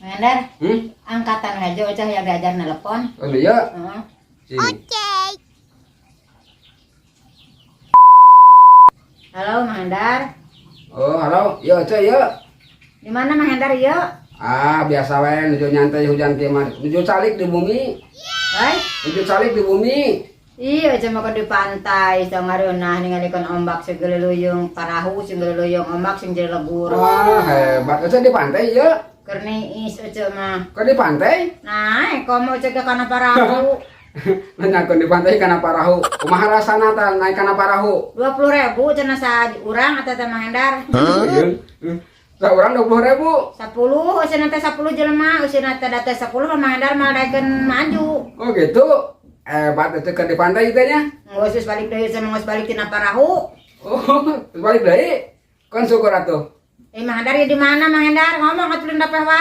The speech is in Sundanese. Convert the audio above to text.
Mang Hendar, Hmm? angkatan aja Ocah yang diajar nelpon. Oh iya. Heeh. Sini. Halo, Mang Hendar. Oh, halo. Iya, Cek, iya. Di mana Mang Hendar ya? Ah, biasa wae nuju nyantai hujan kieu mah. Nuju calik di bumi. Hai. Nuju calik di bumi. Iya, cuma di pantai, so ngareunah ningalikeun ombak segeleluyung parahu, segeleluyung ombak sing jelegur. Wah, hebat. Oce di pantai ya. Keur niis Oce mah. Kok di pantai? Nah, komo Oce ke kana parahu. Nanyakeun di pantai kana parahu. Kumaha rasana tah naik kana parahu? 20.000 cenah sa urang atau teh Mang Hendar. Iya. Saurang 20.000. 10, usina teh 10 jelema, usina teh da teh 10 Mang Hendar mah daekeun maju. Oh gitu. Hebat itu ke di pantai teh nya. Geus balik deui sama geus balik tina parahu. Oh, balik deui. Kan syukur atuh. Eh, Mang Hendar ya di mana Mang Hendar? Ngomong atuh dapeh wae.